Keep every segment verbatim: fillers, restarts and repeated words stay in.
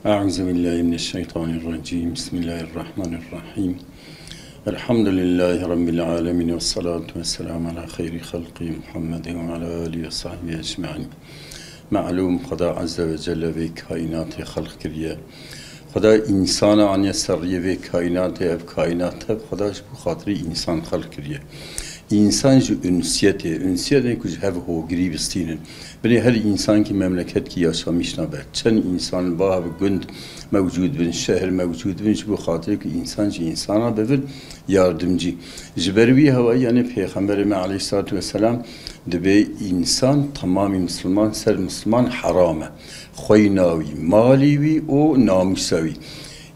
أعوذ بالله من الشيطان الرجيم. بسم الله الرحمن الرحيم. الحمد لله رب العالمين، والصلاة والسلام على خير خلقه محمد وعلى آله وصحبه أجمعين. Melûm, Xweda Azze ve Celle vê kaînatê xelq kiriye. Xweda însana aniye ser riyê vê kaînatê. Ev kaînat tev Xweda ji bo xatirî însan xelq kiriye. Însan ji unsiyetê, unsiyetê ku ji hev hogirî bistînin. Binê her însan kî memleket kî yaşamîş nabe. Çend însan bav, gund mewcûd bin, şehir mewcûd bin, ji bo xatirê ku însan ji însana bibin yardimcî. Ji ber wî hewayî, yanî Pêxemberê me aleyhissalatu vesselam dibê însan temamî misilman ser misilman heram e. Xweyna wî, malî wî û namûsa wî.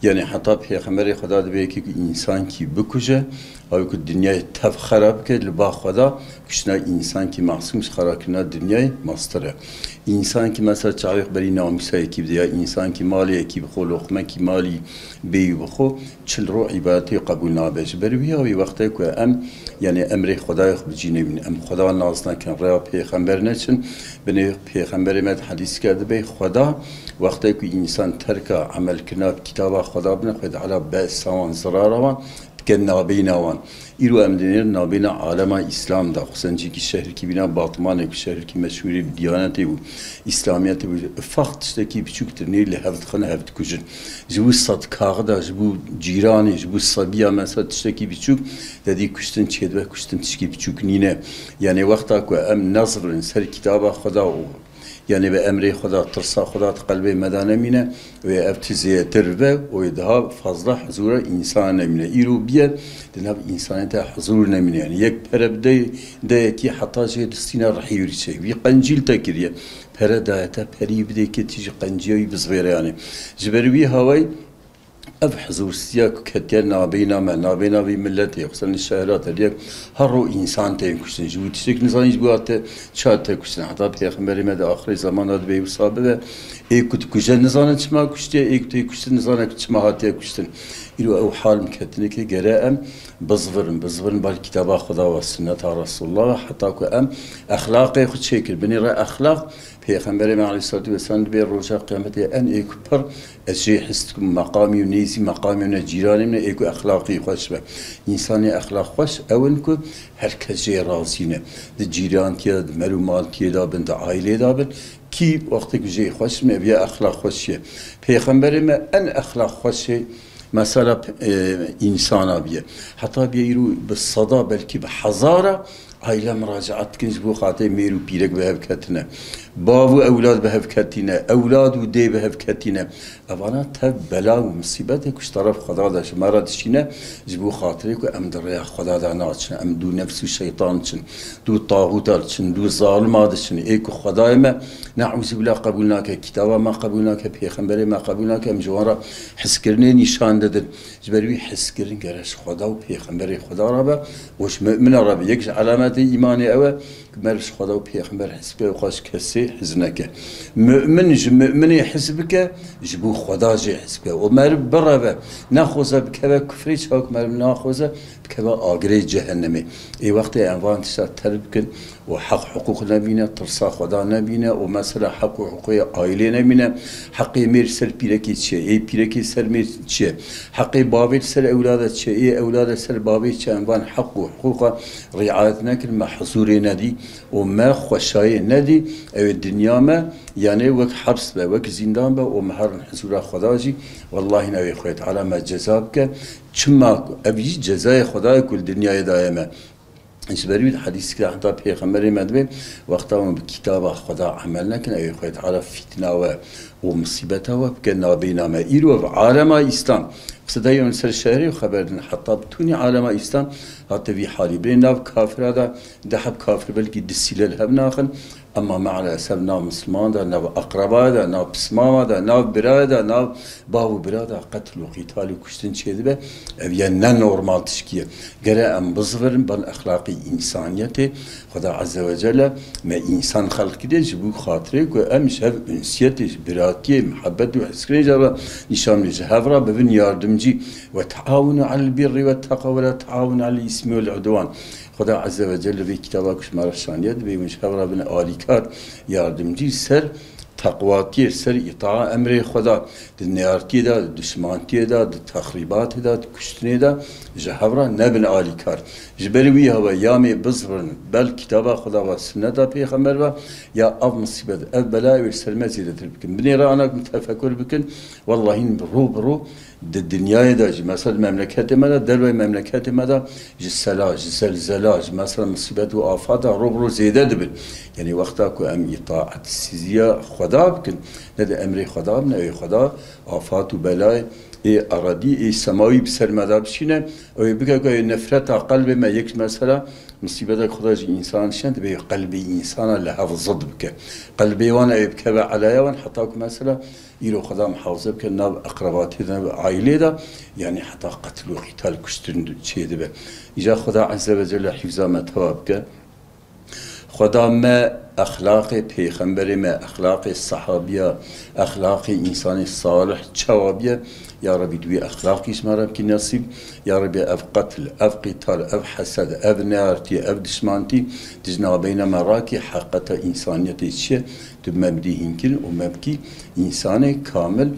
Yanî heta Pêxemberê Xweda dibê yekî ku însankî bikuje, ew ku dinyayê tev xera bike, li ba Xweda kuştina însankî masûm ji xerakirina dinyayê mastir e. Însankî mesela çavê xwe berî namûsa yekî bide ya însankî malê yekî bixwe, loqmekî malî bêyî bixwe, çil ro îbadetê qebûl nabe. Ji ber wî ya wî wextê ku em, yanî emrê Xwedayê xwe bi cî nebînin, em Xweda nas nekin, rêya Pêxember neçin, binê Pêxemberê me di hedîsike dibê, Xweda wextê ku însan terka emelkirina bi kitaba Xweda bine, Xwedê Teala besa wan, zirara wan, dike nabeyna wan. Îro em dinêrin nabeyna alema Îslam de, xusûsen cîkî şehrikî bîna Batmanê ku şehrikî meşhûrî bi diyanetê bû, Îslamiyetê bû, ufak tiştekî biçûk dinêrî li hev dixin, hev dikujin. Ji bo sed kaxida, ji bo cîranê, ji bo sebiya mesela tiştekî biçûk, te dî kuştin çêdibe, kuştin tişkî biçûk nîne. Yanî wexta ku em nezivirin ser kitaba Xweda û Yanî bi emrê Xweda, tirsa Xweda di qelbê me de nemîne, wê ev ti zêtir ve û wê daha fazla huzura însan nemîne. Îro biye, di nav însanê de huzur nemîne. Yanî yek pere bide, de yekî heta jê distîne rihî wî çê. Wî qencî li te kiriye. Pere daye te, perî bidê ke ti ji qenciya wî bizvêre yanî. Ji ber wî hawayî, Ev hizûrsiya ku ketiye nabeyna me, nabeyna vî miletê, xusûsen li şehra te, her ro însan tên kuştin. Ji bo tiştek nizanî ji bo te çi hate kuştin. Heta Pêxemberê me di axirê zeman de dibê wisa bibe. Ê ku dikuje nizane çima kuştiye, ê ku tê kuştin nizane ku çima hatiye kuştin. Îro ew hal min ketine ke gere em bizivirin, bizivirin bar kitaba Xweda ve, sunneta Resulullah ve, heta ku em exlaqê xwe çêkir. Binê re exlaq, Pêxemberê me aleyhissalatu vesselam dibê roja qiyametê en ê ku pir ez jê his dikim, meqamî û nêzî meqamê ne, cîranê min e, ê ku exlaqî xweş be. Însanê exlaq xweş ew in ku her kes jê razî ne. Di cîrantiyê de, di mer û maltiyê de bin, di aîlê de bin. Kî wextê ku jê xweş bin, ev ya exlaq xweşî ye. Pêxemberê me en exlaq xweşê mesela, e, însana biye. Heta biye îro bi seda, belkî bi hezara aîle muracaat dikin, ji bo xatirê mêr û pîrek bi hev ketine. Bav û ewlad bi hev ketîne. Ewlad û dê bi hev ketîne. Evana tev bela û musîbetê ku ji teref Xweda de ji me re dişîne, ji bo xatirê ku em di rêya Xweda de naçin, em dû nefs û şeytan diçin, dû taxûta diçin, dû zalima diçin. Ê ku Xwedayê me, neûzûbillah, qebûl nake, kitaba me qebûl nake, pêxemberê me qebûl nake, em ji wan re hizkirinê nîşan didin. Ji ber wî hizkirin gere ji Xweda û pêxemberê Xweda re be û ji mumina re be. Yek ji elametê îmanê ew e ku meriv ji Xweda û pêxember hez bike û xwe ji kesê hez neke. Mumin ji muminê hez bike, ji bo Xweda jê hez bike. Û meriv bireve, nexwaze bikeve kufrê, çawa ku meriv naxwaze bikeve agirê cehennemê. Ê wextê em van tişta terk bikin, û heq hiqûq nebîne, tirsa Xweda nebîne û mesela heq û hiqûqê aîlê nebîne. Heqê mêr ser pîrekê çi ye? Ê pîrekê ser mêr çi ye? Heqê bavê li ser ewlada çi ye? Ê ewlada ser bavê çi ye? Em van heq û hiqûqa riayet nekin, me huzûrê nedî û me xweşayê nedî. Ew ê dinya me, yanê wek heps be, wek zîndan be û me herin huzûra Xweda jî. Wellahî ne wê Xwedê Teala me ceza bike. Çima ku ev jî cezayê Xwedayê ku li dinyayê daye me. Ji ber wî di hedîsî de heta Pêxemberê me dibê, wexta hûn bi kitaba Xweda emel nekin, ew ê Xwedê Teala fîtina we û musîbeta we bike nabeyna me. Îro ev alema Îslam, qise de yên ser şehrê û xeber din, heta bi tûnî alema Îslam hate vî halî. Bê nav kafira de, di heb kafir belkî di sîle li hev naxin, Ema me'elesef nav misilman de, nav eqreba de, nav pismama de, nav birayê de, nav bav û bira de qetil û qîtal û kuştin çêdibe. Ev ye ne normal tişkî ye. Gere em bizivirin ban exlaqî însaniyetê. Xweda Azze ve Celle me însan xelq kiriye ji bo xatirê ku em ji hev unsiyetê, ji biratiyê, mihebet û hizkirinê ji hev re nîşan bidin, ji hev re bibin yardimcî. Ve teawunu alel birri ve teqwa ve la teawunu alel îsmi vel udwan. Xweda Azze ve Celle vê kitaba ku ji me re şandiye, dibê hûn ji hev re bin alîkar, yardimcî ser Teqwatiyê ser îtaa emrê Xweda, di neyartiyê de, di dişmantiyê de, di texrîbatê de, di kuştinê de ji hev re nebin alîkar. Ji ber wî hewe ya mê bizvirin, bel kitaba Xweda ve, sunneta pêxember ve, ya ev misîbet, ev bela wê ser me zêdetir bikin. Binêre anak min tefekur bikin, wellahî rû bi rû di dinyayê de jî, mesela di memleketê me de, dervey memleketê me de ji sela, ji zelzela, ji mesela misîbet û afata rû bi rû zêde dibin. Yanî wexta ku em îtaatsîziya Xweda bikin, ne di emrê Xweda bin, ey Xweda afat û belayê ê eradî, ê semawî bi ser me de bişîne, ew ê bike ku ê nefreta qelbê me yek ji mesela misîbetek Xweda ji însan dişen, divê qelbê însana li hev zid bike. Qelbê wan ê bikeve elaya wan heta ku mesela îro Xweda mihafize bike nav eqrebatê de, nav aîlê de, yanî heta qetl û qîtal, kuştin çê dibe. Îca Xweda Ezze ve Celle hîfza me teva bike. Xweda me exlaqê pêxemberê me, exlaqê sehabiya, exlaqê însanê salih çawa biye? Ya Rebî, tu wî exlaqî ji me re bikî nesîb. Ya Rebî, ev qetl, ev qîtal, ev hesed, ev neyartî, ev dişmantî di ji navbeyna me rakî, heqeta însaniyetê çi ye? Tu me bidî hînkirin û me bikî însanê kamil,